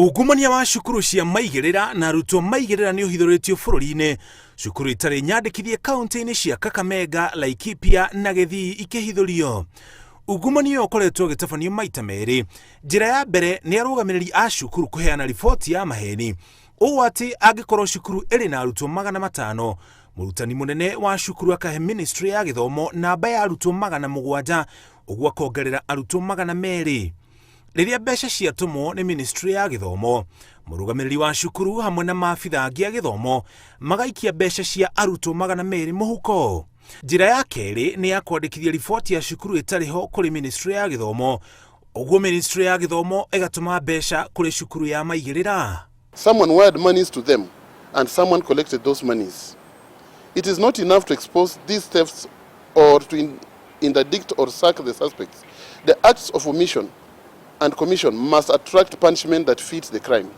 Ungumania wa cukuru cia maigĩrĩra na arutwo maigĩrĩra nĩ ũhithũrĩtio bũrũri-inĩ. Cukuru itarĩ nyandĩkithie kaunti-inĩ cia Kakamega, Laikipia na Gĩthii ikĩhithũrio. Ungumania ũyũ ũkoretwo ũgĩtabanio maita merĩ. Njĩra ya mbere nĩ arũgamĩrĩri a cukuru kũheana riboti ya maheni ũũ atĩ angĩkorwo cukuru ĩrĩ na arutwo 500, mũrutani mũnene wa cukuru akahe ministry ya gĩthomo namba ya arutwo 700, ũguo akongerera arutwo 200. Rĩrĩa mbeca ciatũmwo nĩ ministry ya gĩthomo, mũrũgamĩrĩri wa cukuru hamwe na maabitha angĩ a gĩthomo magaikia mbeca cia arutwo 200 mũhuko. Njĩra ya kerĩ nĩ ya kwandĩkithia riboti ya cukuru ĩtarĩ ho kũrĩ ministry ya gĩthomo, ũguo ministry ya gĩthomo ĩgatũma mbeca kũrĩ cukuru ya maigĩrĩra. Someone wired monies to them and someone collected those monies. It is not enough to expose these thefts or to interdict or sack the suspects. The acts of omission and commission must attract punishment that fits the crime.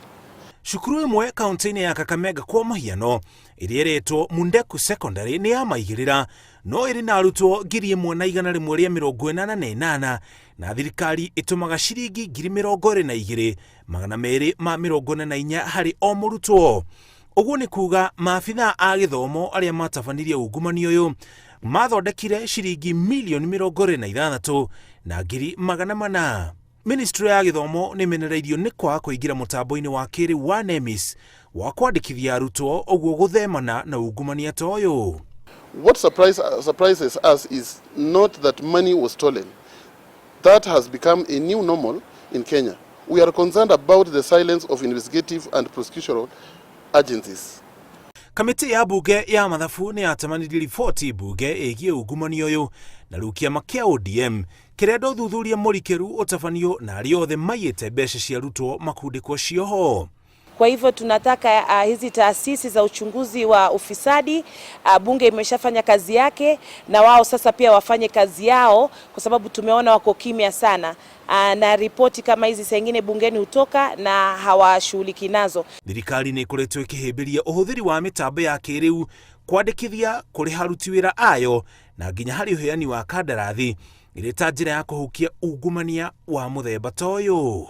Cukuru ĩmwe kaunti-inĩ ya Kakamega kwa mũhiano ĩrĩa ĩretwo Mundeku Secondary nĩ ya maigĩrĩra no ĩrĩ na arutwo 1,188 na thirikari ĩtũmaga ciringi 22,244 harĩ o mũrutwo. Ũguo nĩ kuga maabithaa a gĩthomo arĩa matabanirie ungumania ũyũ mathondekire ciringi mirioni 26,400,000. Ministry ya gĩthomo nĩ ĩmenereirio nĩ kwaga kũingĩra mũtambo-inĩ wa kĩrĩu wa NEMIS wa kwandĩkithia arutwo ũguo gũthemana na ungumania ta ũyũ. What surprises us is not that money was stolen. That has become a new normal in Kenya. We are concerned about the silence of investigative and prosecutorial agencies. Kamĩtĩ ya mbunge ya mathabu nĩ yatamanirie riboti mbunge ĩgiĩ ungumania ũyũ na rĩu kĩama kĩa ODM kĩrenda ũthuthuria mũrikĩru ũtabanio na arĩa othe maiyĩte mbeca cia arutwo makundĩkwo cioho. Kwa hivyo tunataka hizi taasisi za uchunguzi wa ufisadi, bunge imeshafanya kazi yake na wao sasa pia wafanye kazi yao, kwa sababu tumeona wako kimya sana. Na ripoti kama hizi saa ingine bungeni hutoka na hawashughuliki nazo. Thirikari nĩ ĩkoretwo ĩkĩhĩmbĩria ũhũthĩri wa mĩtambo ya kĩrĩu kwandĩkithia kũrĩha aruti wĩra ayo na nginya harĩ ũheani wa kandarathi ĩrĩ ta njĩra ya kũhukia ungumania wa mũthemba ta ũyũ.